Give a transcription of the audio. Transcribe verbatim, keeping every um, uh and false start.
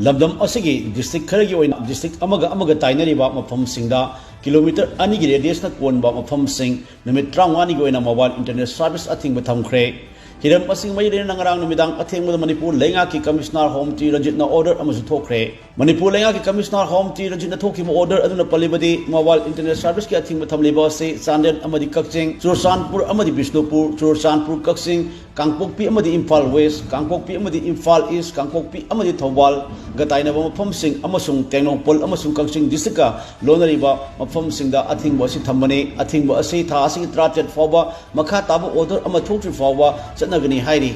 ꯂꯝꯗꯝ ꯑꯁꯤꯒꯤ ꯗꯤꯁꯇ꯭ꯔꯤꯛ ꯈꯔꯒꯤ ꯑꯣꯏꯅ ꯗꯤꯁꯇ꯭ꯔꯤꯛ ꯑꯃꯒ ꯑꯃꯒ ꯇꯥꯏꯅꯔꯤꯕ ꯃꯐꯝꯁꯤꯡꯗ ꯀꯤꯂꯣꯃꯤꯇꯔ ꯑꯅꯤꯒꯤ ꯔꯦꯗꯤꯌꯁꯅ ꯀꯣꯟꯕ ꯃꯐꯝꯁꯤꯡ ꯅꯨꯃꯤꯠ ꯇꯔꯥꯃꯉꯥꯅꯤꯒꯤ ꯑꯣꯏꯅ ꯃꯣꯕꯥꯏꯜ ꯏꯟꯇꯔꯅꯦꯠ ꯁꯥꯔꯚꯤꯁ ꯑꯊꯤꯡꯕ ꯊꯝꯈ꯭ꯔꯦ꯫ ꯍꯤꯔꯝ ꯑꯁꯤꯒ ꯃꯔꯤ ꯂꯩꯅꯅ ꯉꯔꯥꯡ ꯅꯨꯃꯤꯗꯥꯡ ꯑꯊꯦꯡꯕꯗ ꯃꯅꯤꯄꯨꯔ ꯂꯩꯉꯥꯛꯀꯤ ꯀꯃꯤꯁꯅꯔ ꯍꯣꯝ ꯇꯤ ꯔꯟꯖꯤꯠꯅ ꯑꯣꯔꯗꯔ ꯑꯃꯁꯨ ꯊꯣꯛꯈ꯭ꯔꯦ꯫ ꯃꯅꯤꯄꯨꯔ ꯂꯩꯉꯥꯛꯀꯤ ꯀꯃꯤꯁꯅꯔ ꯍꯣꯝ ꯇꯤ ꯔꯟꯖꯤꯠꯅ ꯊꯣꯛꯈꯤꯕ ꯑꯣꯔꯗꯔ ꯑꯗꯨꯅ ꯄꯜꯂꯤꯕꯗꯤ, ꯃꯣꯕꯥꯏꯜ ꯏꯟꯇꯔꯅꯦꯠ ꯁꯥꯔꯚꯤꯁꯀꯤ ꯑꯊꯤꯡꯕ ꯊꯝꯂꯤꯕ ꯑꯁꯤ ꯆꯥꯟꯗꯦꯜ ꯑꯃꯗꯤ ꯀꯛꯆꯤꯡ, ꯆꯨꯔꯆꯥꯟꯄꯨꯔ ꯑꯃꯗꯤ ꯕꯤꯁꯅꯨꯄꯨꯔ, ꯆꯨꯔꯆꯥꯟꯄꯨꯔ, ꯀꯛꯆꯤꯡ, ꯀꯥꯡꯄꯣꯛꯄꯤ ꯑꯃꯗꯤ ꯏꯝꯐꯥꯜ ꯋꯦꯁ, ꯀꯥꯡꯄꯣꯛꯄꯤ ꯑꯃꯗꯤ ꯏꯝꯐꯥꯜ ꯏꯁ, ꯀꯥꯡꯄꯣꯛꯄꯤ ꯑꯃꯗꯤ ꯊꯧꯕꯥꯜꯒ ꯇꯥꯏꯅꯕ ꯃꯐꯝꯁꯤꯡ ꯑꯃꯁꯨꯡ ꯇꯦꯡꯅꯧꯄꯜ ꯑꯃꯁꯨꯡ ꯀꯛꯆꯤꯡ ꯗꯤꯁꯇ꯭ꯔꯤꯛꯀ ꯂꯣꯟꯅꯔꯤꯕ ꯃꯐꯝꯁꯤꯡꯗ ꯑꯊꯤꯡꯕ ꯑꯁꯤ ꯊꯝꯕꯅꯤ꯫ ꯑꯊꯤꯡꯕ ꯑꯁꯤ ꯊꯥ ꯑꯁꯤꯒꯤ ꯇꯔꯥꯇꯔꯦꯠ ꯐꯥꯎꯕ ꯃꯈꯥ ꯇꯥꯕ ꯑꯣꯔꯗꯔ ꯑꯃ ꯊꯣꯛꯇ꯭ꯔꯤ ꯐꯥꯎꯕ ꯆꯠꯅꯒꯅꯤ ꯍꯥꯏꯔꯤ꯫